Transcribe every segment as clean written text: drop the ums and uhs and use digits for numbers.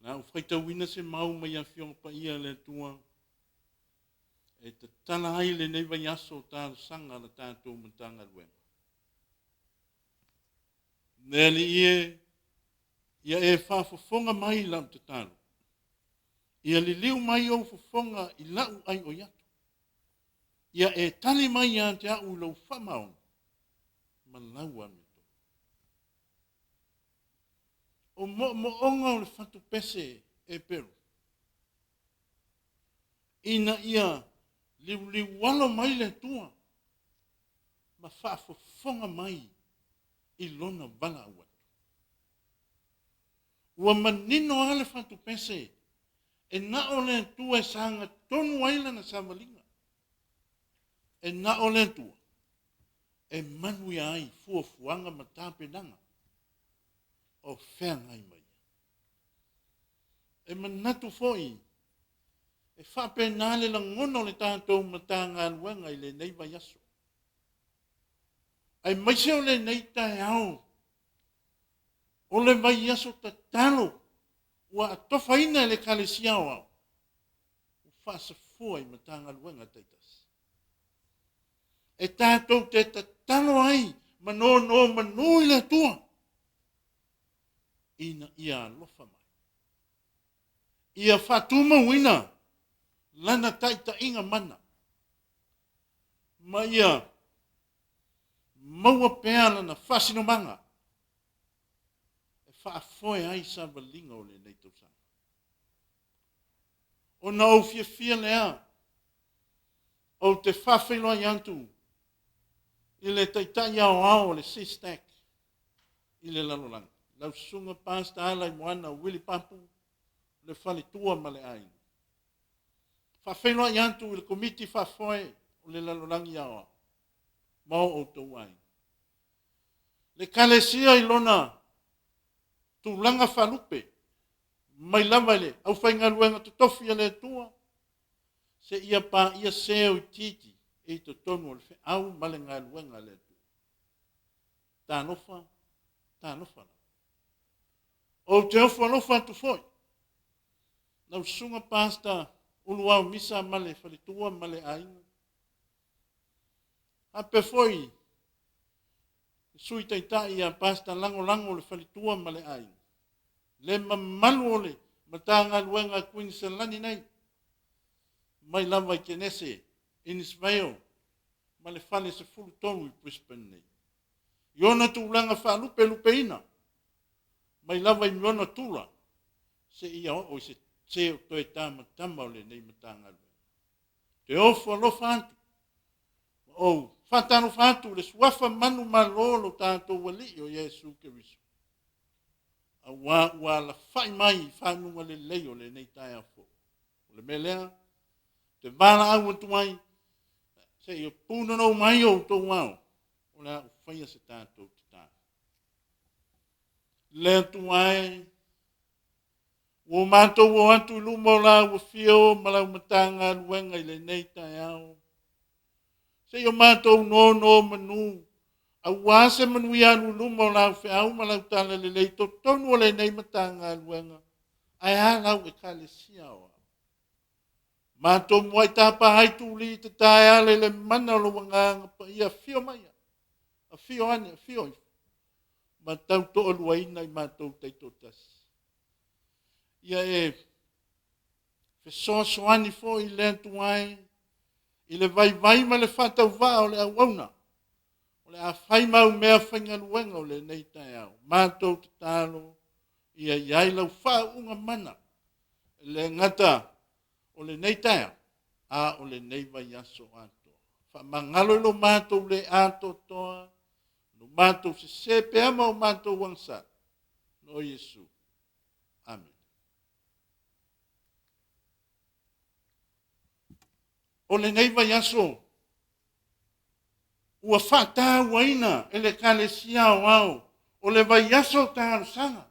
Le a ou faitauina se mau mai Afioga Paia a le Atua e tatala ai lenei vaiaso o talosaga a la tatou Matagaluega. Le Alii e, ia e faafofoga mai i lau tatalo. Ia liliu mai ou fofoga i lau aioi atu. Ia e tali mai ia te au i lou faamaoni ma lau amiotonu. O moomooga o le fatupese e pelu, ina ia liuliualo mai le Atua ma faafofoga mai i lona valaau atu. Ua manino lava le fatupese e na o le Atua e sagatonu ai lana savaliga. E na o le Atua e manuia ai fuafuaga ma tapenaga o feagai ma ia. E manatu foi e faapena le lagona o le tatou Matagaluega i lenei vaiaso, aemaise o lenei taeao, o le vaiaso tatalo ua atofaina e le Ekalesia Aoao ua faasafua i Matagaluega taitasi. E tatou te tatalo ai ma nonomanu i le Atua ina ia alofa mai, ia faatumauina lana taitaiga mana ma ia maua pea lana faasinomaga e faafoe ai savaliga o lenei tausaga. Ona ou fiafia lea ou te faafeiloai atu i le Taitai Aoao o le SYSTAC i le lalolagi, lau Susuga Pastor Alaimoana Willie Papu, le faletua ma le aiga. Faafeiloai atu i le Komiti Faafoe o le Lalolagi Aoao ma o outou aiga. Le Ekalesia i lona tulaga faalupe, mai lava i le aufaigaluega totofi a le Atua, seia paia se o itiiti i totonu o le feau ma le galuega a le Atua. Talofa, talofa lava. Ou te ofo alofa atu foi lau Susuga Pastor Uluao Misa ma le faletua ma le aiga. Faapea foi le Sui Taitai ia Pastor Lagolago le faletua ma le aiga. Le mamalu o le Matagaluega a Kuiniselani nei, mai lava i Kenese, Innisfail ma le Fale 13 i Brisbane nei. I ona tulaga faalupelupeina, mai lava i Miona Tula seia oo i se se o toe tamatama o lenei Matagaluega. Te ofo alofa atu ma ou faatalofa atu i le suafa manumalo o lo tatou Alii o Iesu Keriso, aua ua alafai mai i faguga lelei o lenei taeao fou. O le mea lea, te valaau atu ai, seia punonou mai outou ao, o le a ou faia se tatou tatalo. Le Atua e, ua matou o atu i luma o lau afio ma lau Matagaluega i lenei taeao, seia matou nonomanu, aua se manuia alu i luma o lau feau ma lau talalelei i totonu o lenei Matagaluega, ae a lau Ekalesia Aoao. Matou muai tapa ai tuli i te taeale i le mana o lou Agaga Paia, afio mai, afio ane, afio ifo, ma tau toaluaina i matou taitoatasi. Ia e fesoasoani foi le Atua e i le vaivai ma le faatauvaa o le auauna, o le a fai mau mea faigaluega o lenei taeao. Matou tatalo ia i ai lau faauuga mana, e le gata o lenei taeao, a o lenei vaiaso atoa. Faamagalo i lo matou le atoatoa, lo matou sese pea ma o matou agasala, o Iesu. Amene. O lenei vaiaso ua faatauaina e le Ekalesia Aoao o le vaiaso o talosaga,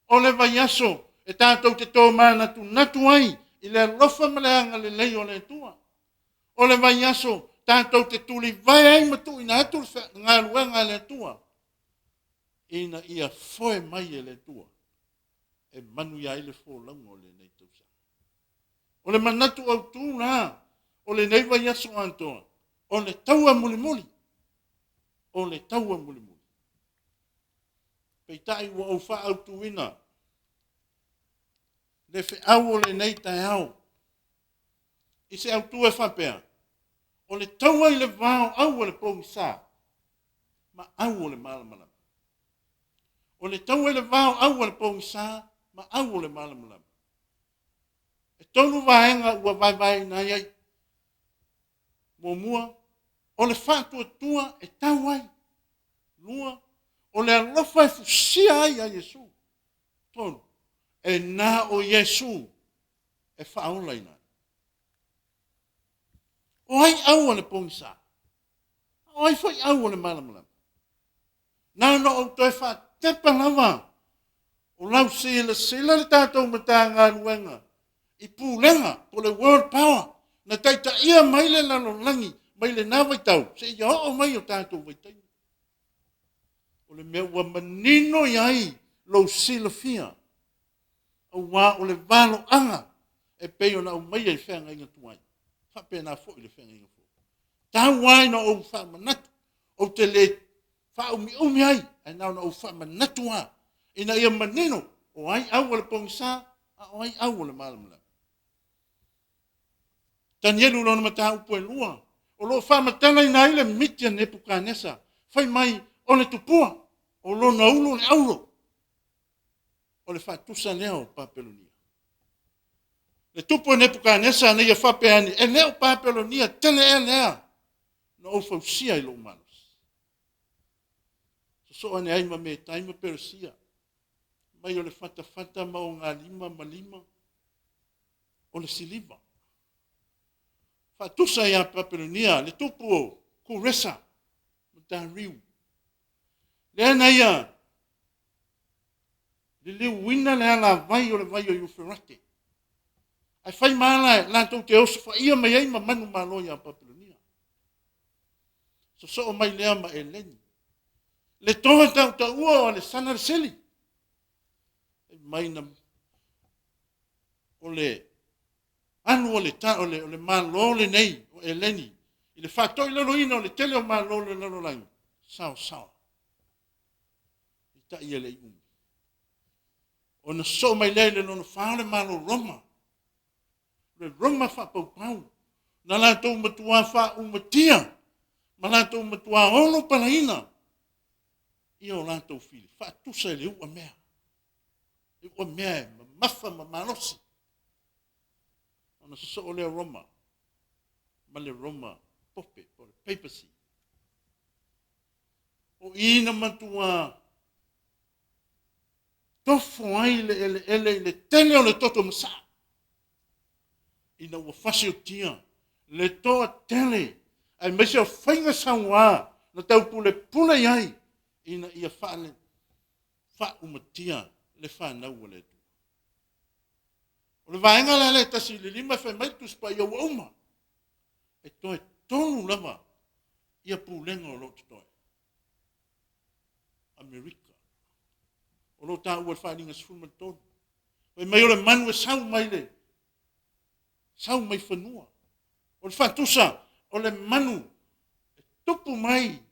o le vaiaso e tatou te tomanatunatu ai i le alofa ma le agalelei o le Atua, o le vaiaso tatou te tulivae ai ma tuuina atu le galuega a le Atua ina ia foe mai e le Atua E manuia ai le folauga o lenei tausaga. O le manatu autu la o lenei vaiaso atoa, o le taua mulimuli. O le taua mulimuli. Peitai ua ou faaautuina le feau o lenei taeao i se autu e faapea, o le taua i le va o au o le pogisa ma au o le malamalama. O le taua i le va o au o le pogisa ma au o le malamalama. E tolu vaega ua vaevaeina ai. Muamua, o le faatuatua e tau ai. Lua, o le alofa e fusia ai ia Iesu. Tolu, e na o Iesu e faaolaina ai. O ai au o le pogisa? O ai foi au o le malamalama? Na ona ou toe faatepa lava o lau silasila le tatou Matagaluega i pulega po o le World Power na taitaia mai le lalolagi mai lena vaitau seia oo mai i o tatou vaitaimi. O le mea ua manino i ai lou silafia, aua o le valoaga e pei ona aumaia i feagaiga tuai, faapena foi le feagaiga fou. Tau lava ina ou faamanatu, ou te le faaumiumi ai, ae na ona ou faamanatu lava ina ia manino o ai au o le pogisa, a o ai au o le malamalama. Tanielu lona mataupu e lua, o lo o faamatalaina ai le miti a Nepukanesa, fai mai o le tupua, o lona ulu o le auro. O le faatusa lea o Papelonia. Le tupu o Nepukanesa na ia faapea ane, e le o Papelonia tele ea lea na ou fausia i lou malosi. Sosoo ane ai ma Metai ma Peresia, mai o le fatafata ma ogalima ma lima o le siliva. Faatusa ia Papelonia le tupu o Kuresa ma Dariu. Lea na ia liliuina le alavai o le vai o Euferate. Ae fai ma ala latou te osofaia mai ai ma manumalo ia Papelonia. Sosoo mai lea ma Eleni. Le toa tautaua o Alesana le Sili. Mai na o le alu o le, ta, o le, o le Malo lenei o Eleni i le faatoilaloina o le tele o Malo o le lalolagi, saosaoa. Peitai e le i umi. Ona sosoo mai lea i le lona fa o le Malo Roma, le Roma faapaupau, na latou matua faaumatia ma latou matua olopalaina ia o latou fili, faatusa i le uamea. Le uamea e mamafa ma malosi. Ona sosoo lea o Roma ma le Roma Pope, po o le Papacy. O i na matua tofo ai le eleele i le tele o le toto masaa, ina ua fasiotia le toatele aemaise o faiga sauā na taupulepule i ai ina ia faaumatia le fanau a le Atua. O le vaega la lea e 1 i le 5 fai mai le Tusi Paia ua uma. E toe tolu lava ia pulega o lo o totoe. Amerika. O lo o taua i le Faaaliga 13. Fai mai o le manu e sau mai le sau mai fanua. O le faatusa, o le manu e tupu mai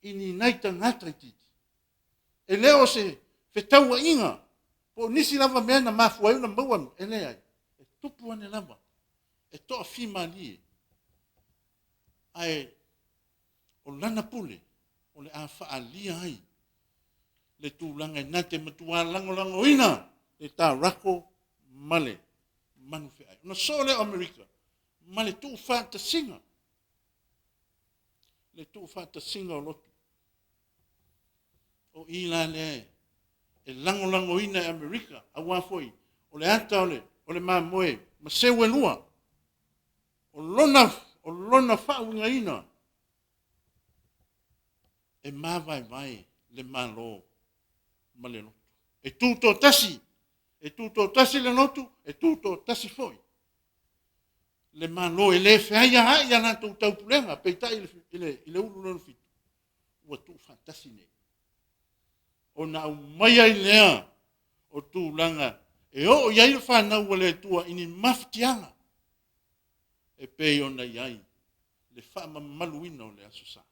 i ni nai tagata itiiti. E le o se fetauaiga po o nisi lava mea na mafua ai ona maua, e leai. E tupu ane lava, e toafimalie. Ae o lana pule, o le a faaalia ai le tulaga na te matua lagolagoina le tarako ma le manufeai. Ona sosoo lea o Amerika ma le tuufaatasiga, le tuufaatasiga o lotu. O i la lea e lagolagoina e Amerika, aua foi o le ata o le mamoe ma seu e lua, o lona faauigaina e mavaevae le Malo ma le lotu. E tutoatasi, e tutoatasi le lotu, e tutoatasi foi le Malo. E le feaiaai a latou taupulega, peitai i le ulu lona fitu, ua tuufaatasi nei. Ona aumai ai lea o O tulaga e oo i ai le fanau a le Atua i ni mafatiaga e pei ona i ai le faamamaluina o le Aso Sa.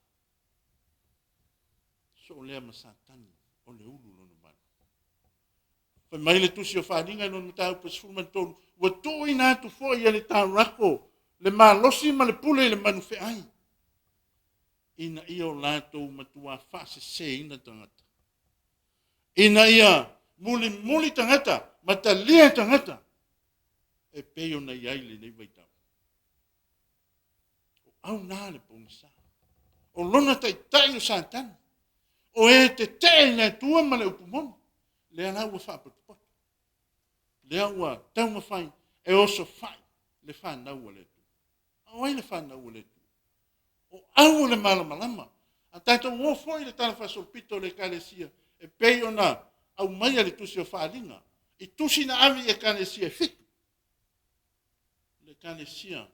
Soo lea ma Satani o le ulu lona valu. Fai mai le tusi o Faaaliga i lona mataupu e 13, ua tuuina atu foi e le taurako le malosi ma le pule i le manufeai, ina ia o latou matuā faaseseina tagata, ina ia mulimuli tagata ma talia tagata e pei ona i ai lenei vaitau. O au na le pogisa. O lona taitai o Satani, o e tetee i le Atua ma le upu moni, lea la ua faapotupoti, lea ua taumafai e osofai le fanau a le Atua. A o ai le fanau a le Atua? O au o le malamalama. A tatou o foi i le talafaasolopito o le Ekalesia e pei ona aumaia i le tusi o Faaaliga, i tusi na ave i Ekalesia e fitu, le Ekalesia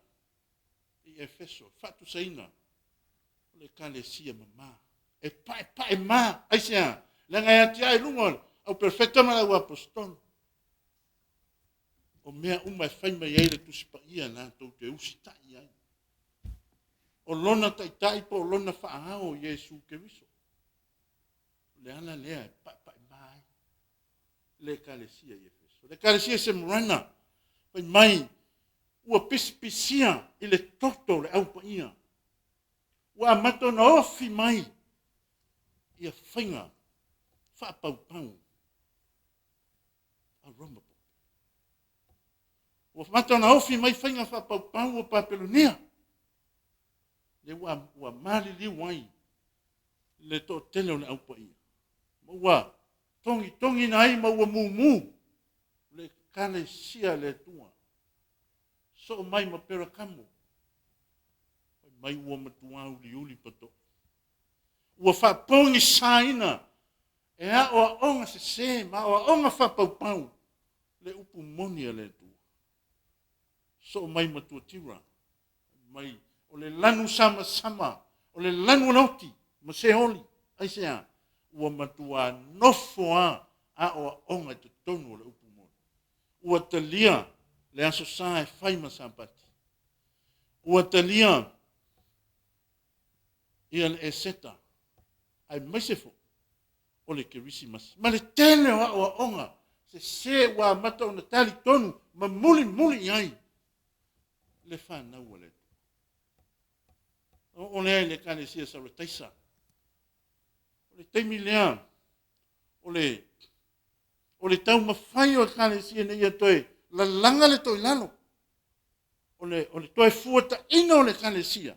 i Efeso, e faatusaina o le Ekalesia mama, e paepae ma. Aisea? Leaga e atiae i luga o le au perofeta ma le auaposeitolo. O mea uma e fai mai ai le Tusi Paia latou te usitai i ai. O lona taitai po o lona faa-ao o Iesu Keriso. O le ala lea e paepae ma ai le Ekalesia i Efeso. Le Ekalesia i Semurana, fai mai, ua pisipisia i le toto o le Au Paia. Ua amata ona ofi mai ia faiga faapaupau a Roma. Ua amata ona ofi mai faiga faapaupau a Papelonia, lea ua maliliu ai le toatele o le Au Paia, ma ua togitogiina ai ma ua mumu le Ekalesia a le Atua. Soo mai ma Perakamo, fai mai ua matua uliuli patoa. Ua faapogisaina e aoaoga sese ma aoaoga faapaupau le upu moni a le Atua. Soo mai ma Tuatira, mai o le lanu samasama, o le lanu o le oti ma Seoli. Aisea? Ua matua nofo lava aoaoga i totonu o le upu moni. Ua talia le Aso Sa e fai ma Sapati. Ua talia ia le Eseta, aemaise foi o le Kerisimasi, ma le tele o aoaoga sese ua amata ona talitonu ma mulimuli i ai le fanau a le Atua. Oo lea i le Ekalesia Sarataisa. O le taimi lea o le taumafai o Ekalesia ina ia toe lalaga le toilalo, o le toe fuataina o le Ekalesia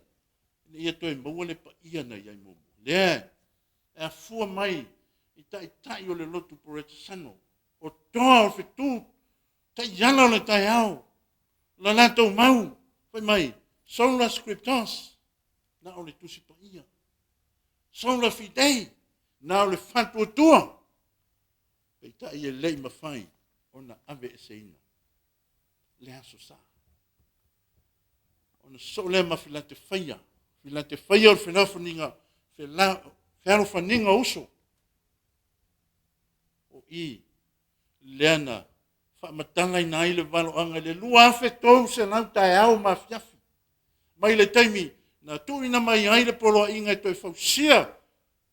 ina ia toe maua le paia na i ai muamua. Lea e afua mai i taitai o le lotu Poretisano, o toa o fetu taiala o le taeao, la latou mau, fai mai, sola scriptos, na o le Tusi Paia, sola fidei, na o le faatuatua, peitai e le i mafai ona aveeseina le Aso Sa. Ona sosoo lea ma Filatefaia, Filatefaia o le fealofaniga o uso. O i lea na faamatalaina ai le valoaga i le 2300 taeao ma afiafi, mai le taimi na tuuina mai ai le poloaiga e toe fausia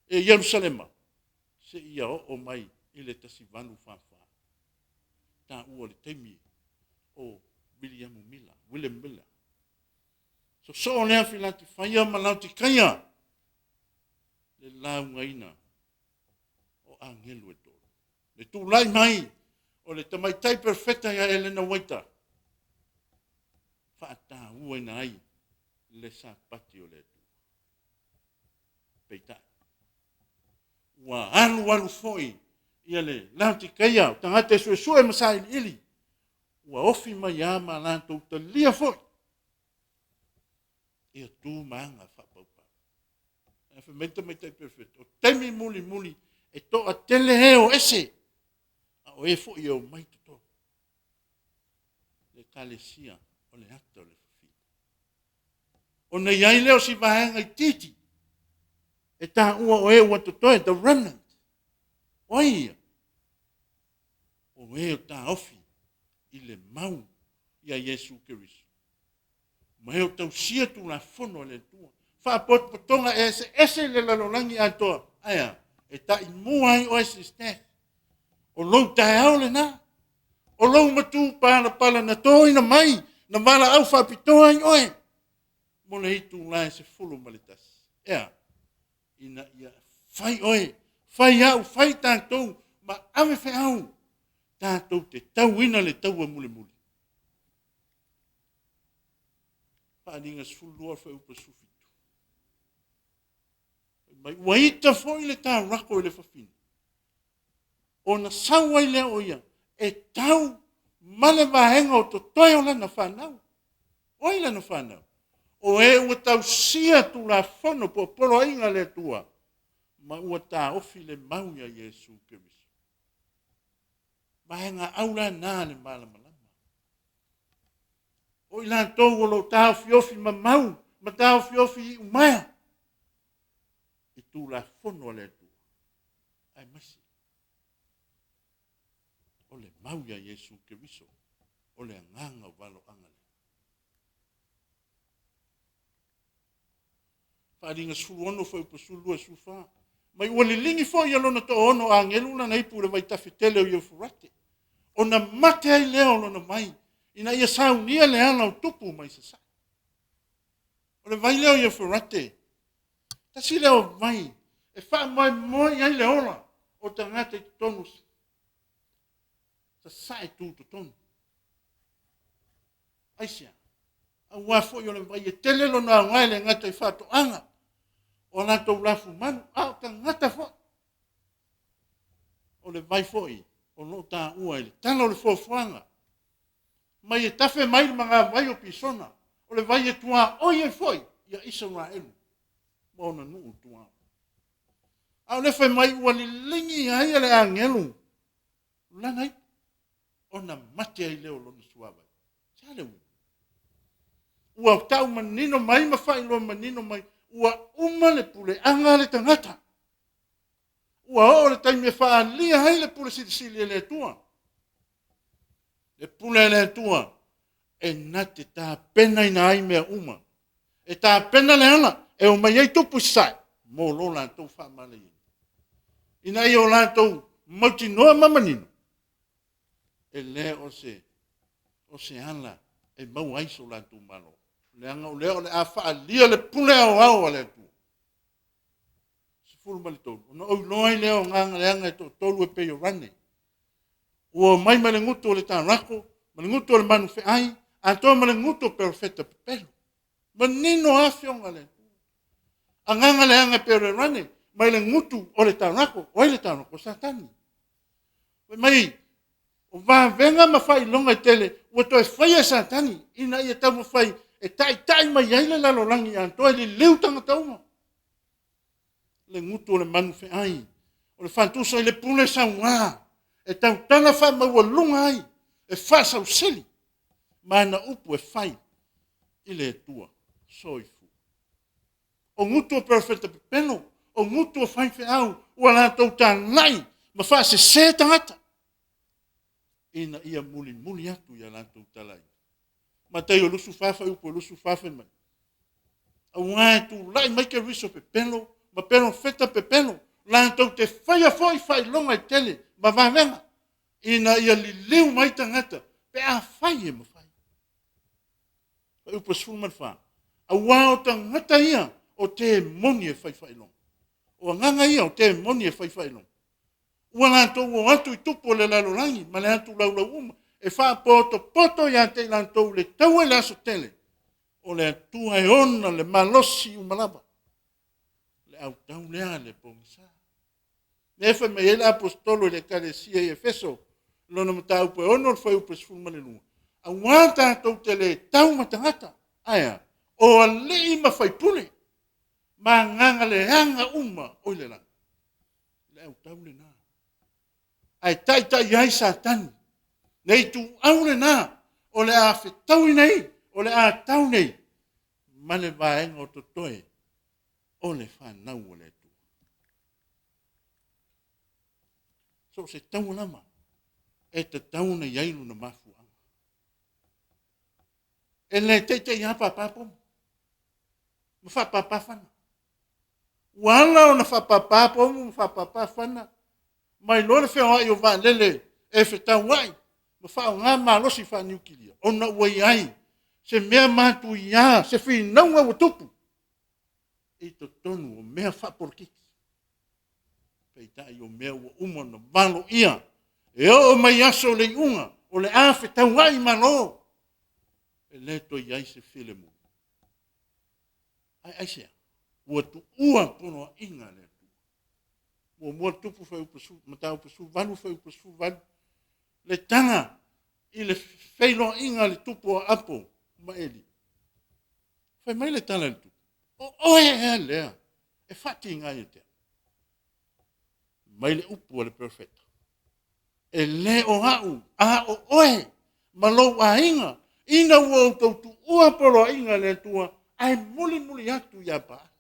e Ierusalema, seia oo mai i le 1844. Taua o le taimi o Wiliamu Mila, William Miller. Sosoo lea Filatefaia ma Laotikaia, le laugaina o agelu e tolu. Le tulai mai o le tamaitai perofeta ia Elena Uaita, faatauaina ai le Sapati o le Atua. Peitai, ua alu alu foi ia le Laotikaia, o tagata e suesue ma sailiili, ua ofi mai lava ma latou talia foi ia tu ma aga faapaupau. Ae fai mai le tamaitai perofeta, o taimi mulimuli e toatele e o ese, a o e foi e omai i totonu. Le Ekalesia o le ata o le fafine. Ona i ai lea o si vaega itiiti e taua o e ua totoe, the remnant. O ai ia? O e o taofi i le mau ia Iesu Keriso. Ma e o tausia tulafono a le Atua. Faapotopotoga eseese i le lalolagi atoa. Ae a? E taimua ai oe sister. O lou taeao lena. O lou matupalapala na toina mai, na valaau faapitoa ai oe mo le itula e 11. E a? Ina ia fai oe, fai au, fai tatou ma ave feau tatou te tauina le taua mulimuli. Faaaliga 12 fuaiupu 17. Mai ua ita foi le taurako i le fafine, ona sau ai lea o ia e tau ma le vaega o totoe o lana fanau. O ai lana fanau? O e ua tausia tulafono po o poloaiga a le Atua ma ua taofi le mau ia Iesu Keriso. Vaega au la na le malamalama. O i latou o lo o taofiofi ma mau ma taofiofi i umaea i tulafono a le Atua, aemaise o le mau ia Iesu Keriso, o le agaga o valoaga lea. Faaaliga 16 fuaiupu 12 14. Mai ua liligi foi e lona toaono agelu lana ipu i le vaitafe tele o Eufurate, ona mate ai lea o lona vai, ina ia saunia le ala o tupu mai sasae. O le vai lea o Eufurate, tasi lea o vai e faamoemoe i ai le ola o tagata i totonu sasae tutotonu. Aisea? Aua foi o le vai e tele lona aoga e le gata i faatoaga, o latou lafumanu, a o tagata foi. O le vai foi o lo o taua i le tala o le foafoaga, mai e tafe mai le magavai o Pisona, o le vai e tuaoi ai foi ia Isaraelu ma ona nuu tuaoi. A o le fai mai ua liligi ai e le agelu lana ipu, ona mate ai lea o lona suavai. Se a le uiga? Ua tau manino mai ma faailoa manino mai, ua uma le puleaga a le tagata. Ua oo le taimi e faaalia ai le pule silisili e le Atua. Le pule a le Atua e na te tapenaina ai mea uma. E tapena le ala e omai ai tupu i sasae mo lo latou faamalaieina. Ina ia o latou mautinoa ma manino, e le o se, o se ala e maua ai so latou malo. Leaga o lea o le a faaalia le pule aoao a le Atua. 13, ona ou iloa ai lea o gagaleaga e toatolu e pei o rane. Ua omai mai le gutu o le tarako, ma le gutu o le manu feai, atoa ma le gutu o perofeta pepelo. Manino lava afioga a le Atua. Agaga leaga e pei o le rane, mai le gutu o le tarako. O ai le tarako? O Satani. Fai mai, o vavega ma faailoga e tele ua toe faia e Satani ina ia taumafai e taitai mai ai le lalolagi atoa e liliu tagata uma. Le gutu o le manu feai, o le faatusa i le pule sauā e tautala faamaualuga ai, e faasausili ma ana upu e fai i le Atua soifua. O gutu o perofeta pepelo, o gutu o faifeau ua latou talai ma faasese tagata ina ia mulimuli atu i a latou talaiga. Mataio 24 fuaiupu 24 fai mai, aua e tulai mai Keriso pepelo ma perofeta pepelo, latou te faia foi faailoga e tele ma vavega, ina ia liliu mai tagata pe afai e mafai. Fuaiupu 14, aua o tagata ia o temoni e fai faailoga. O agaga ia o temoni e fai faailoga. Ua latou o atu i tupu o le lalolagi ma le atu laulau uma, e faapotopoto ia te i latou le taua i le aso tele, o le Atua e ona le malosi uma lava. Le autau lea le pogisa. Lea fai mai ai le aposetolo i le ekalesia i Efeso, lona mataupu e 6 le fuaiupu e 12, aua tatou te le tau ma tagata, ae a? O alii ma faipule, ma agaga leaga uma o i le lagi. Le autau lena. Ae taitai ai Satani. Le ituau lena o le a fetaui nei, o le a tau nei, ma le vaega o totoe o le fanau a le Atua. So o se taua lava E tatau ona i ai lona mafuaaga. E le teitei lava papa pomu ma faapapa fana. Ua ala ona faapapa pomu ma faapapa fana mai loa le feoai o vaalele e fetauai ma faaaoga malosi faaniukilia, ona ua i ai se mea matuia, se finauga ua tupu i totonu o mea faapolokiki. Peitai o mea ua uma ona valoia e oo mai i aso o le iuga, o le a fetauai Malo, e le toe i ai se filemu. Ae aisea? Ua tuua poloaiga a le Atua. Muamua Tupu Fuaiupu Mataupu 18 Fuaiupu 18, le tala i le feiloaiga a le tupu o Aapo ma Elia. Fai mai le tala a le tupu, o oe ea lea e faatiga ia te au? Mai le upu a le perofeta, e le o au, a o oe ma lou aiga, ina ua outou tuua poloaiga a le Atua, ae mulimuli atu ia Baala.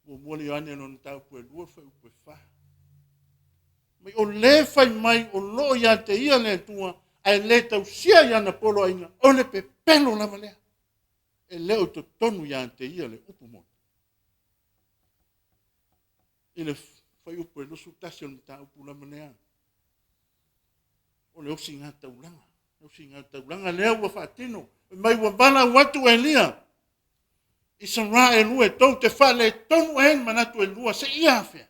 Muamua le Ioane lona mataupu e 2 fuaiupu e 4. Mai o le fai mai o lo o ia te ia le Atua, ae le tausia i ana poloaiga, o le pepelo lava lea. E le o i totonu ia te ia le upu moni. I le fuaiupu e 21 o le mataupu lava lea, o le osigataulaga. Le osigataulaga lea ua faatino, fai mai ua valaau atu Eliya i sala e lua tou te faaletonu ea i manatu e lua seia afea?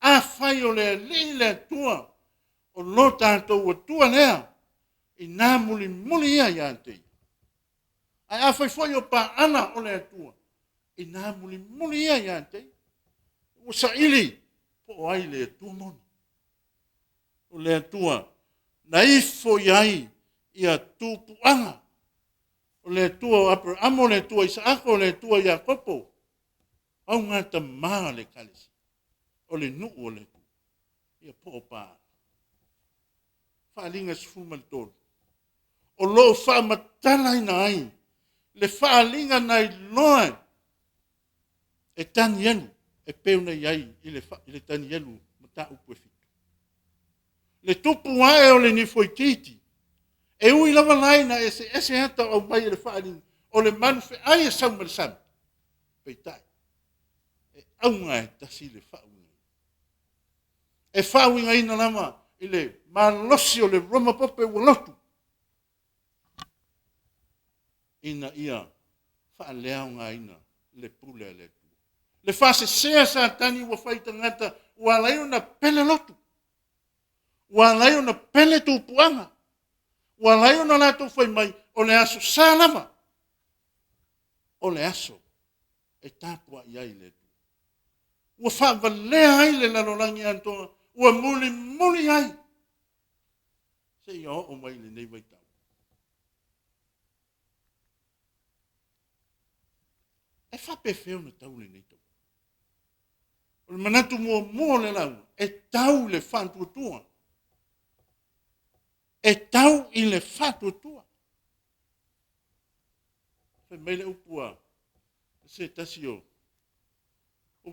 Afai o le Alii le Atua, o lo tatou Atua lea, ina mulimuli ia ia te ia. Ae afai foi o Paala o le Atua, ina mulimuli ia ia te ia. Ua saili po o ai le Atua moni. O le Atua na ifo i ai ia tupuaga, o le Atua o Aperamo, o le Atua o Isaako, o le Atua o Iakopo, augatama a le Ekalesia, o le nuu o le Atua, ia po o Paala. Faaaliga 13, o lo o faamatalaina ai le faaaliga na iloa e Tanielu e pei ona i ai i le Tanielu mataupu e 7. Le tupu ae o le nifoitiiti, e ui lava la ina eseese ata o aumai e le faaaliga, o le malufeai e sau mai le sami, peitai, e auga e tasi le faauigaina. E faauigaina lava i le malosi o le Roma pope ua lotu, ina ia faaleaogaina le pule a le Atua. Le faasesea Satani ua fai i tagata ua ala ai ona pele lotu, ua ala ai ona pele tupuaga, ua ala ai ona latou fai mai, o le Aso Sa lava, o le aso e tapuai ai i le Atua. Ua faavalea ai le lalolagi atoa, ua mulimuli ai, seia oo mai i lenei vaitau. E faapefea ona tau lenei tau? O le manatu muamua o le lauga, e tau i le faatuatua. E tau i le faatuatua. Fai mai le upu a se tasi o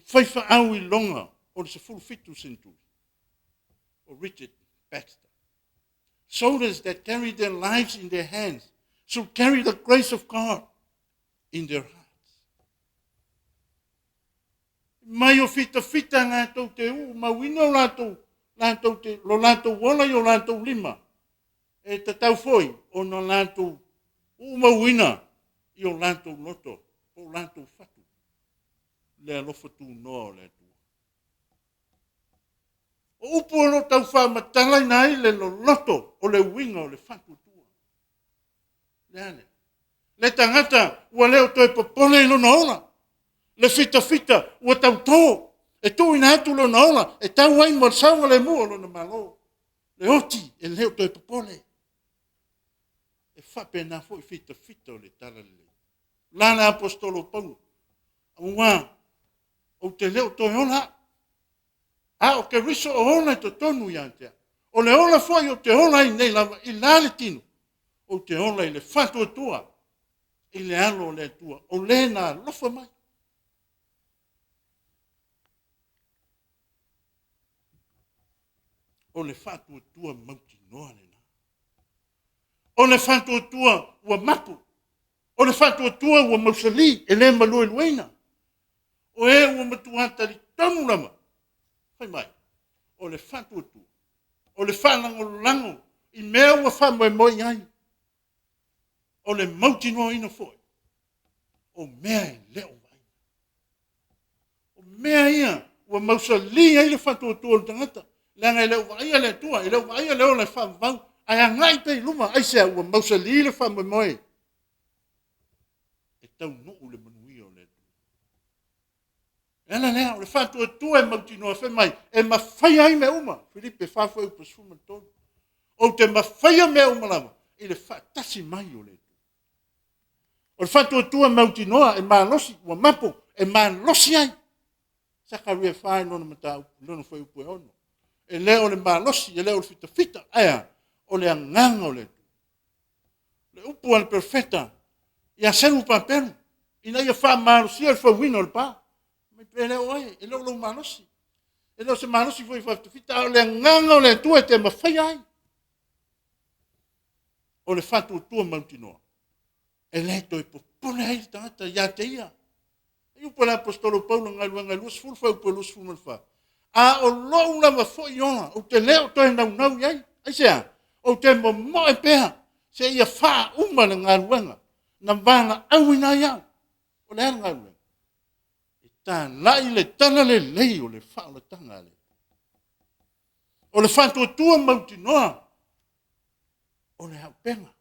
faifeau iloga o le 17 seneturi, o Richard Baxter. Soldiers that carry their lives in their hands should carry the grace of God in their hearts. Mai o fitafita latou te uu mauina o latou, latou te, lo latou ola i o latou lima, e tatau foi ona latou uu mauina i o latou loto po o latou fatu le alofa tunoa o le Atua. O upu o lo o tau faamatalaina ai le loloto o le uiga o le faatuatua. Le a lea? Le tagata ua le o toe popole i lona ola. Le fitafita ua tauto e tuuina atu lona ola e tau ai mo le saogalemu o lona Malo. Le oti e le o toe popole. E faapena foi fitafita o le talalelei. La le aposetolo o Paulo, aua ou te le o toe ola au, a o Keriso o ola i totonu ia te au. O le ola foi ou te ola ai nei lava i la le tino, ou te ola i le faatuatua i le alo o le Atua, o le na alofa mai. O le faatuatua mautinoa lena. O le faatuatua ua mapu. O le faatuatua ua mausali, e le maluelueina. O e ua matua talitonu lava, fai mai, o le faatuatua, o le faalagolago i mea ua faamoemoe i ai, o le mautinoaina foi o mea e le o vaaia. O mea ia ua mausali ai le faatuatua o le tagata, leaga e le o vaaia le Atua, e le o vaaia le ola e faavavau, ae agai pea i luma. Aisea? Ua mausali le faamoemoe e taunuu le manuia o le Atua. O le ala lea o le faatuatua e mautinoa fai mai, e mafaia ai mea uma. Filipe 4:13. Ou te mafaia mea uma lava i le faatasi mai o le Atua. O le faatuatua mautinoa e malosi, ua mapo, e malosi ai. Sakaria 4 i lona mataupu, lona fuaiupu e 6. E le o le malosi, e le o le fitafita, ae a? O le agaga o le Atua. Le upu a le perofeta ia Serupapelu, ina ia faamalosia le fauina o le pa. E le o oe, e le o lou malosi, e le o se malosi foi faafitafita, a o le agaga o le Atua e te mafaia ai. O le faatuatua mautinoa, e le toe popole ai le tagata ia te ia. E upu a le Aposetolo Paulo Galuega 20, fuaiupu 24. A o lou lava foi ola, ou te le o toe naunau i ai. Aisea? Ou te momoe pea seia faauma le galuega na valaauina ai au. O le a le galuega? E talai le tala lelei o le faaolataga a le Atua. O le faatuatua mautinoa o le auupega.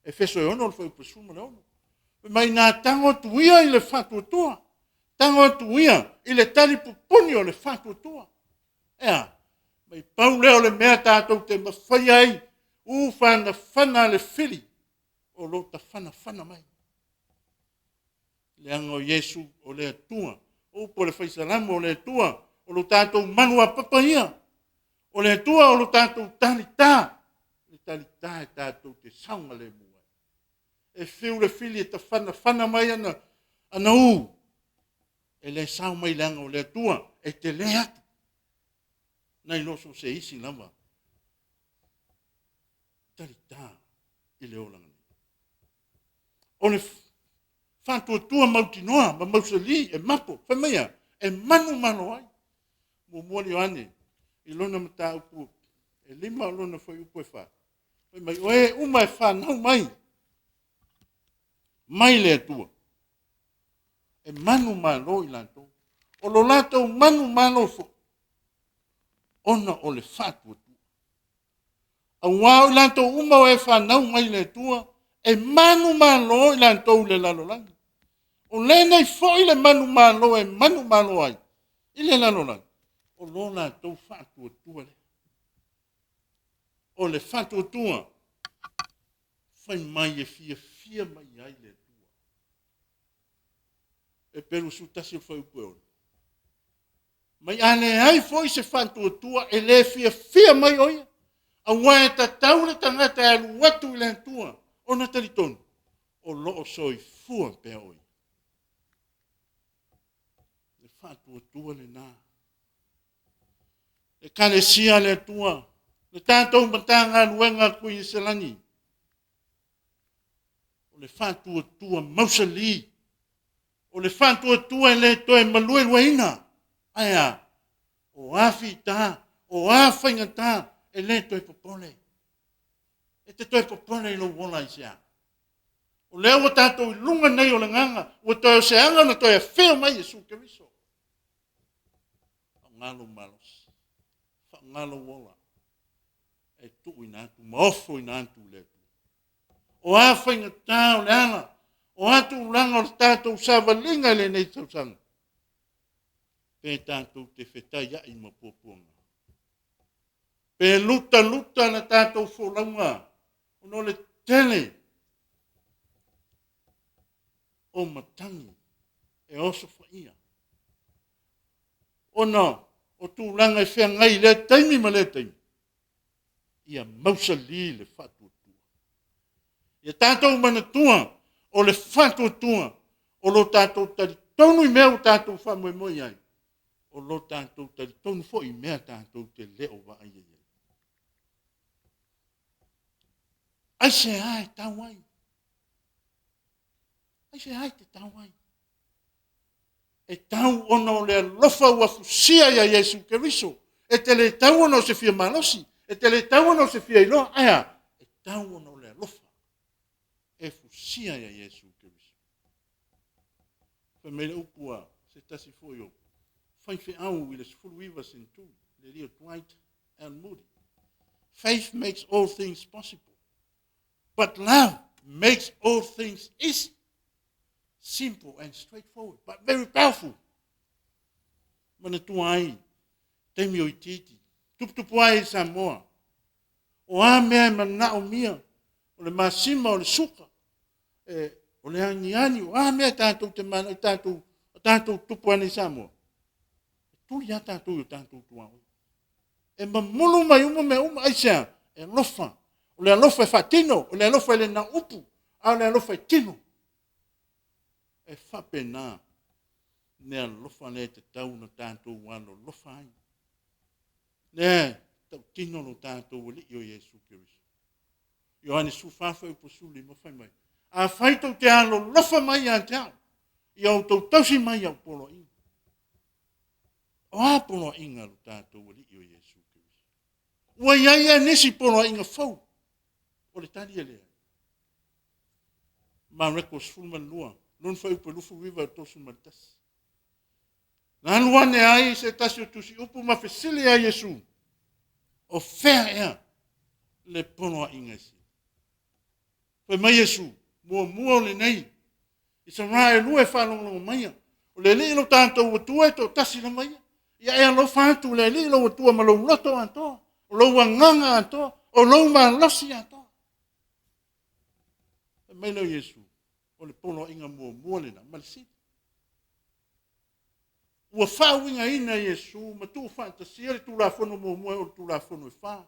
Efeso e 6 le fuaiupu 16. Fai mai na tago atu ia i le faatuatua, tago atu ia i le talipupuni o le faatuatua. E a? Mai pau lea o le mea tatou te mafaia ai, ufanafana le fili o lo o tafanafana mai. Leaga o Iesu o le Atua. O upu a le Fai Salamo, o le Atua o lo tatou maluapapa ia. O le Atua o lo tatou talita, le talita e tatou te saogalemu ai. E fiu le fili e tafanafana mai ana u, e le sao mai leaga o le Atua e tele atu nai lo so o se isi lava talita i le olaga nei. O le faatuatua mautinoa ma mausali e mapo, fai mai a, e manumalo ai. Muamua Ioane i lona mataupu e 5 o lona fuaiupu e 4, fai mai, o e uma e fanau mai mai le Atua, e manumalo i latou. O lo latou manumalo foi, ona o le faatuatua. Aua o i latou uma o e fanau mai le Atua, e manumalo i latou i le lalolagi. O lenei foi le manumalo e manumalo ai i le lalolagi, o lo latou faatuatua lea. O le faatuatua, fai mai e fiafia mai ai le Atua. Heperu 11 fuaiupu e 6. Mai a leai foi se faatuatua e le fiafia mai o ia, aua e tatau le tagata e alu atu i le Atua ona talitonu o lo o soifua pea o ia. Le faatuatua lena. Ekalesia a le Atua, le tatou Matagaluega a Kuiniselani, o le faatuatua mausali, o le faatuatua e le toe maluelueina. Ae a? O a fita, o a faigata, e le toe popole. E te toe popole i lou ola aisea? O lea ua tatou i luga nei o le agaga, ua toe o se aga ona toe afio mai Iesu Keriso. Faaaoga lou malosi, faaaoga lou ola e tuuina atu ma ofoina atu i le Atua. O a faigata o le ala, o a tulaga o le tatou savaliga i lenei tausaga, pe tatou te fetaiai ma puapuaga, pe lutaluta le tatou folauga ona o le tele o matagi e osofaia, ona o tulaga e feagai i lea taimi ma lea taimi, ia mausali le faatuatua. Ia tatou manatua o le faatuatua o lo tatou talitonu i mea ua tatou faamoemoe i ai, o lo tatou talitonu foi i mea tatou te le o vaaia i ai. Aisea e tau ai? Aisea e te tau ai? E tau ona o le alofa ua fusia ia Iesu Keriso. E te le tau ona o se fia malosi, e te le tau ona o se fia iloa, ae a? E tau ona o le alofa e fusia ia Iesu Keriso. Fai mai le upu a se tasi foi o faifeau i le 19 seneturi, le alii o Dwight L. Moody. Faith makes all things possible, but love makes all things easy. Simple and straightforward, but very powerful. Manatua ai, taimi o itiiti, tuputupu ai i Samoa. O a mea e manaomia, o le masima, o le suka, e, o le aniani, o a mea tatou te manao, tatou, tatou tupu ane i Samoa. E tuli lava tatou i o tatou tuaoi. E mamulu mai uma mea uma, aisea? E alofa. O le alofa e faatino, o le alofa e le na upu, a o le alofa e tino. E faapena le alofa lea e tatau ona tatou alolofa ai. Lea e tautino lo tatou Alii o Iesu Keriso. Ioane 14 fuaiupu 15 fai mai, Afai tou te alolofa mai ia te au, ia outou tausi mai au poloaiga. O a poloaiga a lo tatou Alii o Iesu Keriso? Ua i ai ea nisi poloaiga fou? O le tali e leai. Mareko 12, lona fuaiupu 29 31. Na alu ane ai se tasi o tusiupu ma fesili ia Iesu, o fea ea le poloaiga e sili? Fai mai Iesu, muamua o lenei, Isaraelu e faalogologo maia, o le Alii lo tatou Atua e toatasi lava ia. Ia e alofa atu i le Alii lou Atua ma lou loto atoa, o lou agaga atoa, o lou malosi atoa. Fai mai lea o Iesu, o le poloaiga muamua lena ma le sili. Ua faauigaina e Iesu ma tuufaatasia le Tulafono muamua e oo i le Tulafono e fa.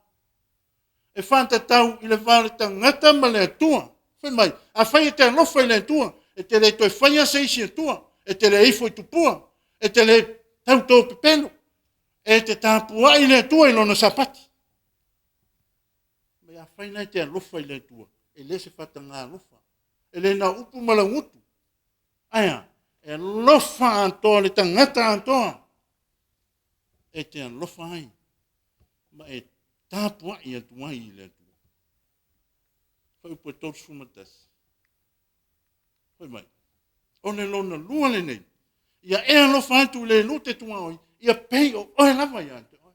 E faatatau i le va o le tagata ma le Atua. Fai mai, afai e te alofa i le Atua, e te le toe faia se isi Atua, e te le ifo i tupua, e te le tauto pepelo, e te tapuai i le Atua i lona Sapati. Mai afai la e te alofa i le Atua, e le se faataga alofa, e le na o upu ma laugutu. Ae a? E alofa atoa le tagata atoa e te alofa ai ma e tapuai atu ai i le Atua. Fuaiupu e 31. Fai mai, o le lona lua lenei, ia e alofa atu i le lu te tuaoi, ia pei o oe lava ia te oe.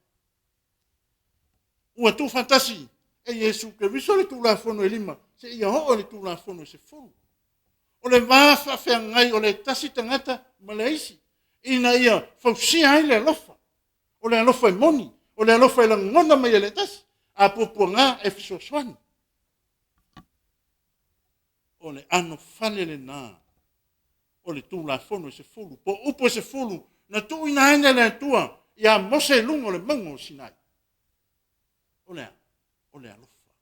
Ua tuufaatasi e Iesu Keriso le Tulafono e lima, seia oo i le Tulafono e 10. O le va faafeagai o le tasi tagata ma le isi, ina ia fausia ai le alofa. O le alofa e moni, o le alofa e lagona mai e le tasi, a puapuaga e fesoasoani. O le anofale lena o le Tulafono e 10, po o upu e 10 na tuuina ai e le Atua ia Mose i luga o le mauga o Sinai. O le a? O le alofa.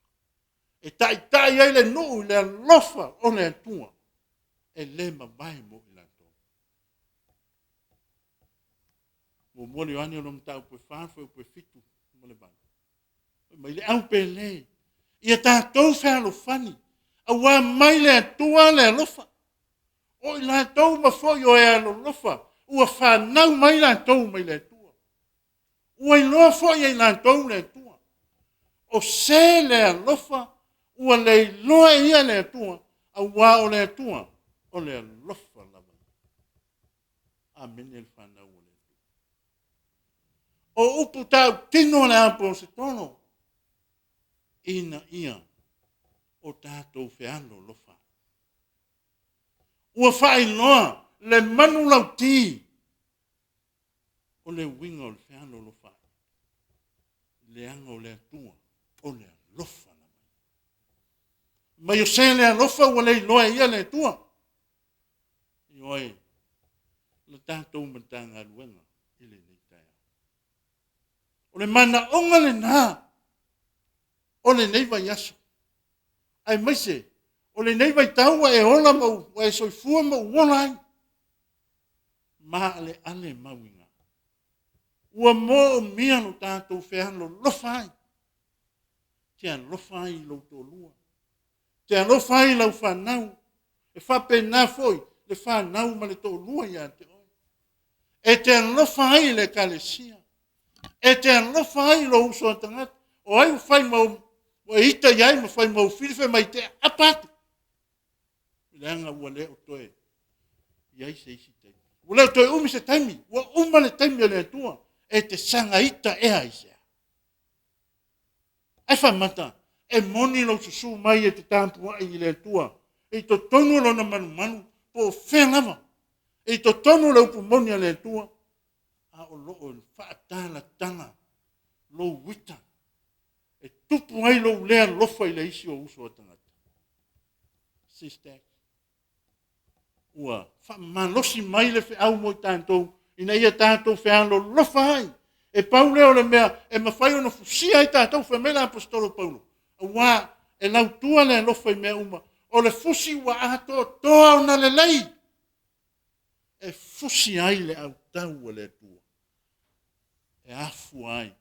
E taitai ai le nuu i le alofa o le Atua e le mavae mo i latou. Muamua le Ioane o le mataupu e 4, fuaiupu e 7 ma le 8. Fai mai le au pele, ia tatou fealofani, auā mai le Atua le alofa. O i latou ma foi o e alolofa, ua fanau mai latou mai le Atua. Ua iloa foi e i latou le Atua. O se le alofa, ua le iloa e ia le Atua, auā o le Atua, o le alofa lava. Amene le fanau o le Atua. O upu tautino a le Aposetolo, ina ia o tatou fealolofa. Ua faailoa le manulauti o le uiga o le fealolofa, leaga o le Atua o le alofa lava. Mai o se le alofa ua le iloa e ia le Atua. Ioe, le tatou Matagaluega i lenei taeao. O le manaoga lena o lenei vaiaso, aemaise o lenei vaitau ua e ola ma ua e soifua ma ou ola ai. Maaleale mauiga. Ua moomia lo tatou fealolofa ai. Te alofa ai i lou toalua. Te alofa ai i lau fanau, e faapena foi le fanau ma le toalua ia te oe. E te alofa ai i le ekalesia. E te alofa ai i lou uso a tagata. O ai ua fai ma ou, ua e ita i ai ma fai ma ou fili, fai mai e te aapa atu. Leaga ua le o toe i ai se isi taimi. Ua le o toe umi se taimi. Ua uma le taimi a le Atua. E te saga ita ea i se a? Ae faamata, e moni lou susu mai e te tapuai i le Atua i totonu o lona malumalu po o fea lava, i totonu o le upu moni a le Atua, a o lo o faatalatala lou ita e tupu ai lou le alofa i le isi ou uso a tagata. Sister, ua faamalosi mai le feau mo i tatou ina ia tatou fealolofa ai. E pau lea o le mea e mafai ona fusia ai tatou, fai mai le aposetolo Paulo, aua e lautua le alofa i mea uma, o le fusi ua atoatoa ona lelei e fusi ai le autau a le Atua, e afua ai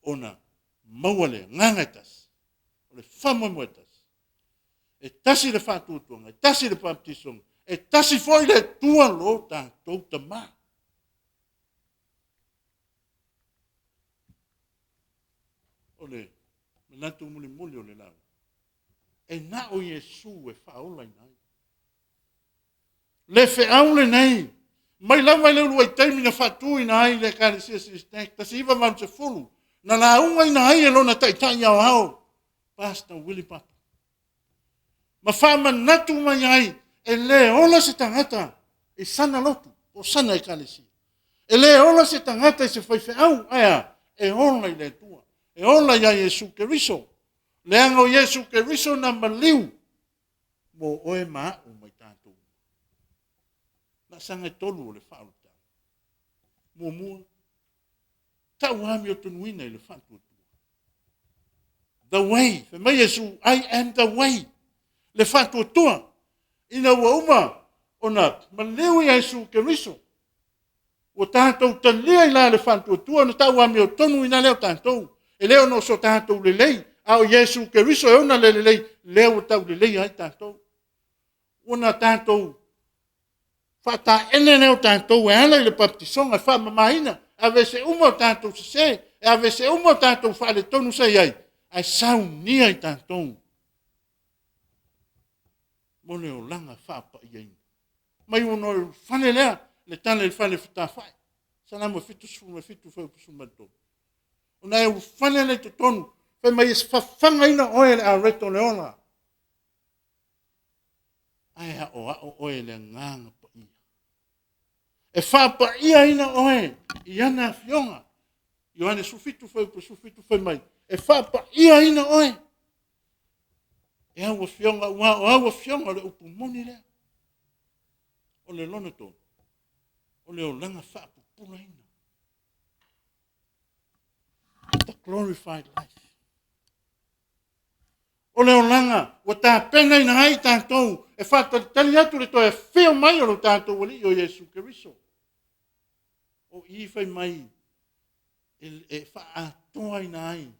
ona maua le agaga e tasi, o le faamoemoe e tasi, e tasi le faatuatuaga, e tasi le baptisoga, e tasi foi le Atua lo tatou Tama. O le manatu mulimuli o le lauga, e na o Iesu e faaolaina ai. Le feau lenei, mai lava i le uluai taimi na faatuina ai le Ekalesia Silisitae 1980, na laugaina ai e lona taitai aoao, Pastor Willie Papa, ma faamanatu mai ai, e le ola se tagata i sana lotu, o sana ekalesia. E le ola se tagata i se faifeau, ae a? E ola i le Atua, e ola ia Iesu Keriso. Leaga o Iesu Keriso na maliu mo oe ma a'u ma i tatou. Laasaga e tolu o le faaolataga. Muamua, tau amiotonuina i le faatuatua. The way, fai mai Iesu, I am the way. Le faatuatua, ina ua uma ona maliu Iesu Keriso, ua tatou talia i la le faatuatua, ona tau amiotonuina lea o tatou. E le ona o so tatou lelei, a o Iesu Keriso e ona le lelei, lea ua tauleleia ai tatou. Ua na tatou faataene lea o tatou e ala i le baptisoga e faamamaina, e aveese uma o tatou sese, e aveese uma o tatou faaletonu sa i ai, ae saunia i tatou mo le olaga faapaiaina. Mai ona o le fale lea, le tala i le fale fetafa'i, Salamo 77 fuaiupu 13. Ona e ulufale lea i totonu, fai mai e fafagaina oe e le areto o le ola, ae aoao oe e le Agaga Paia. E faapaiaina oe i ana afioga. Ioane 17 fuaiupu 17 fai mai, e faapaiaina oe e au afioga, aua o au afioga o le upu moni lea. O le lona tolu, o le olaga faapupulaina. The glorified life. O le olaga ua tapenaina ai tatou e faatalitali atu le toe afio mai o lo tatou Alii o Iesu Keriso. O i fai mai e faaatoaina ai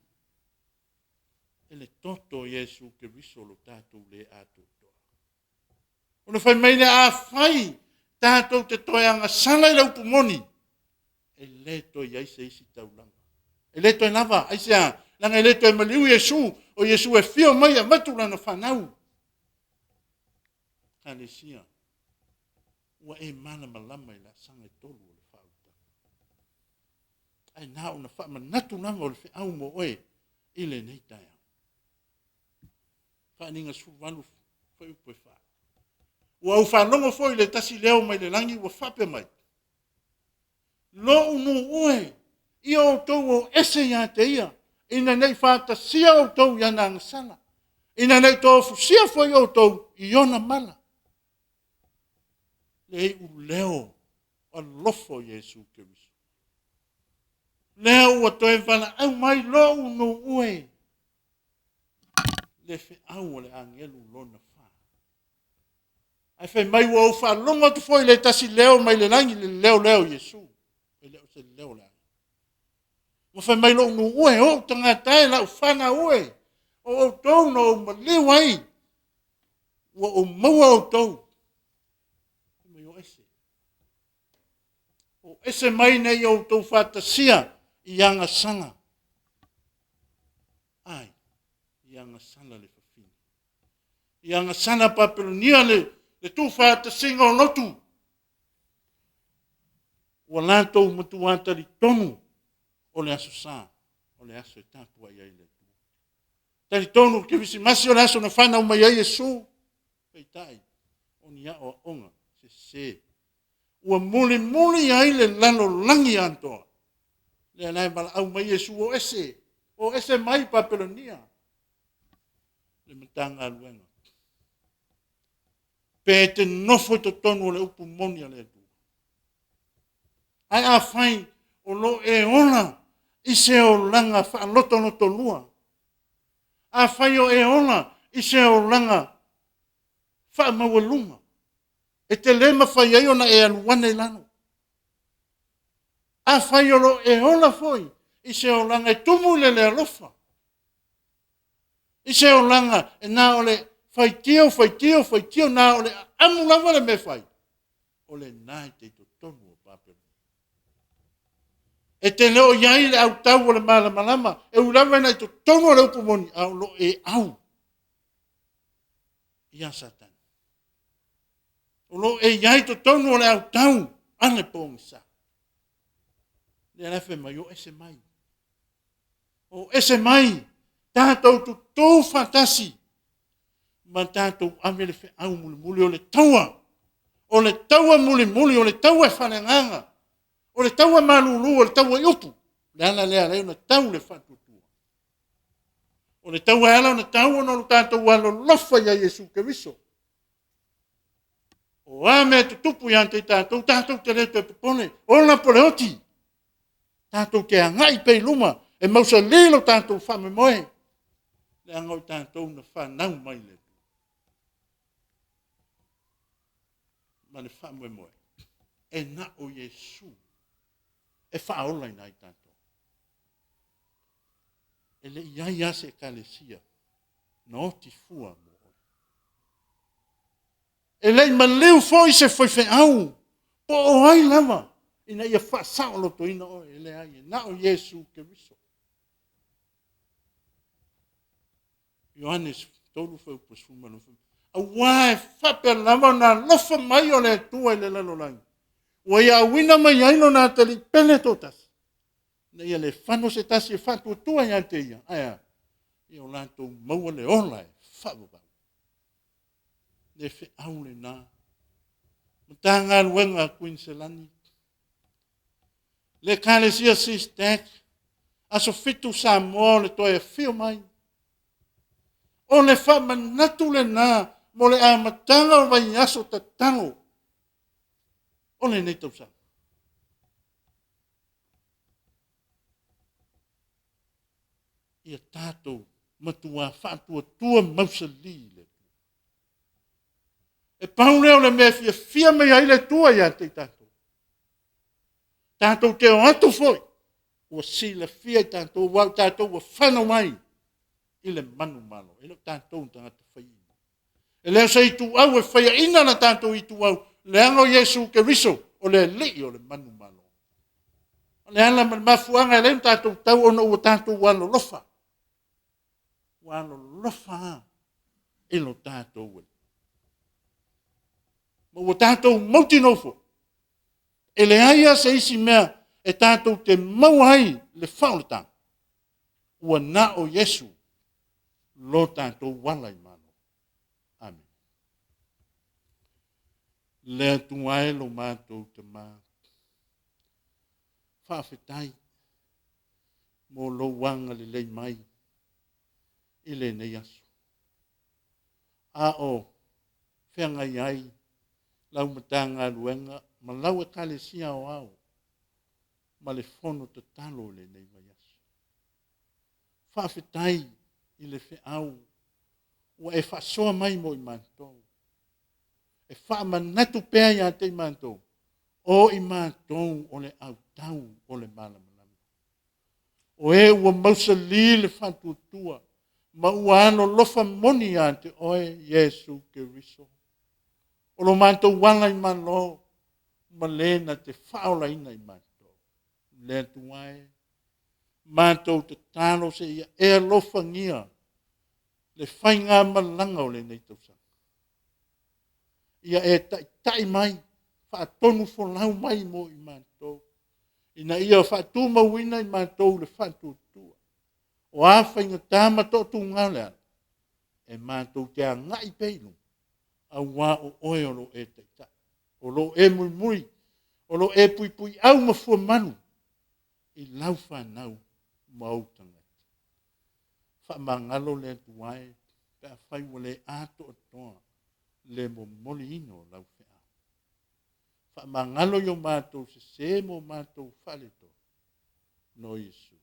e le toto o Iesu Keriso lo tatou le atoatoa. Ona fai mai lea, afai tatou te toe agasala i le upu moni, e le toe i ai se isi taulaga. E le toe lava, aisea? Leaga e le toe maliu Iesu, o Iesu e afio mai e avatu lana fanau. Ekalesia, ua e malamalama i laasaga e tolu o le faaolataga. Ae na ona faamanatu lava o le feau mo oe i lenei taeao. Faaaliga 18, fuaiupu e 4. Ua ou faalogo foi i le tasi leo mai le lagi ua faapea mai, Lo'u nuu e, ia outou o ese ia te ia, ina ne i faatasia outou i ana agasala, ina ne i tofusia foi outou i ona mala. Le iuleo alofa o Iesu Keriso. Lea ua toe valaau mai lo'u nuu e, le feau a le agelu lona fa. Ae fai mai ua ou faalogo atu foi i le tasi leo mai le lagi, le leo lea o Iesu, e le o se leo o le agelu. Ua fai mai lo'u nuu e, ou tagata e, lau fanau e, o outou na ou maliu ai. Ua ou maua outou. Fai mai o ese. O ese mai ina ia outou faatasia i agasala. Ai, i agasala le fafine. I agasala Papelonia le, le tuufaatasiga o lotu. Ua latou matua talitonu o le Aso Sa, o le aso e tapuai ai le Atua. Talitonu o le Kerisimasi o le aso na fanau mai ai Iesu. Peitai, o ni aoaoga sese ua mulimuli ai le lalolagi atoa. Lea la e valaau mai Iesu, o ese, o ese mai Papelonia le Matagaluega. Pe te nofo i totonu o le upu moni a le Atua. Ae afai o lo o e ola i se olaga faalotolotolua, afai o e ola i se olaga faamaualuga, e te le mafai ai ona e alu ane i lalo. Afai o lo o e ola foi i se olaga e tumu i le le alofa, i se olaga e na o le faitio, faitio, faitio, na o le amu lava le mea e fai, o lena e te i totonu o Papelonia. E te le o i ai i le autau o le malamalama, e ui lava ina i totonu o le upu moni, a o lo o e au ia Satani. O lo o e i ai i totonu o le autau a le pogisa. Lea la e fai mai, o ese mai. O ese mai, tatou tutu faatasi ma tatou ave le feau mulimuli o le taua. O le taua mulimuli, o le taua e faaleagaga, o le taua e malulu, o le taua i upu. O le ala lea e ala ai ona tau le faatuatua. O le taua e ala ona tau ona o lo tatou alolofa ia Iesu Keriso. O a mea e tutupu ia te i tatou, tatou te le toe popole, ola po o le oti. Tatou te agai pea i luma e mausali lo tatou faamoemoe, leaga o i tatou na fanau mai i le Atua. Ma le faamoemoe, e na o Iesu e faaolaina ai tatou. E le i i ai lava se ekalesia na oti fua mo oe. E le i maliu foi se faifeau po o ai lava ina ia faasaolotoina oe. E leai, e na o Iesu Keriso. Ioane 3 fuaiupu 12. Aua e faapea lava ona alofa mai o le Atua i le lalolagi, ua ia auina mai ai lona atalii pele toatasi, ina ia le fano se tasi e faatuatua ia te ia, ae a? Ia o latou maua le ola e faavavau. Le feau lena. Matagaluega a Kuiniselani, le Ekalesia SISTAC, aso 7 Samoa o le toe afio mai. O le faamanatu lena mo le amataga o vaiaso tatalo o lenei tausaga. Ia tatou matua faatuatua mausali i le Atua. E pau lea o le mea e fiafia mai ai le Atua ia te i tatou. Tatou te o atu foi ua silafia e tatou, aua o tatou ua fanau mai i le manumalo. E le o tatou ni tagata faiaina. E le o se ituau e faiaina la tatou ituau, leaga o Iesu Keriso o le Alii o le manumalo. O le ala ma le mafuaaga e ala ai ona tatou tau ona ua tatou alolofa. Ua alolofa lava i lo tatou Alii. Ma ua tatou mautinoa foi, e leai lava se isi mea e tatou te maua ai le faaolataga, ua na o Iesu lo tatou ala i malo. Amene. Le Atua e lo matou Tama, faafetai mo lou agalelei mai i lenei aso. A o feagai ai lau Matagaluega ma lau Ekalesia Aoao ma le fono tatalo i lenei vaiaso. Faafetai i le feau ua e faasoa mai mo i matou, e faamanatu pea ia te i matou, o i matou o le autau o le malamalama. O e ua mausali le faatuatua ma ua alolofa moni ia te oe Iesu Keriso. O lo matou ala i Malo ma le na te faaolaina i matou. Le Atua e, matou tatalo seia e alofagia le faigamalaga o lenei tausaga. Ia e taitai mai, faatonufolau mai mo i matou, ina ia faatumauina i matou le faatuatua. O a faigata ma toatuga o le ala, e matou te agai pea i luma, aua o oe o lo o e taitai, o lo o e muimui, o lo o e puipuiau ma fuamalu i lau fanau ma ou tagata. Faamagalo le Atua e pe afai ua le atoatoa le momoliina o lau feau. Faamagalo i o matou sese ma o matou faaletonu, no Iesu.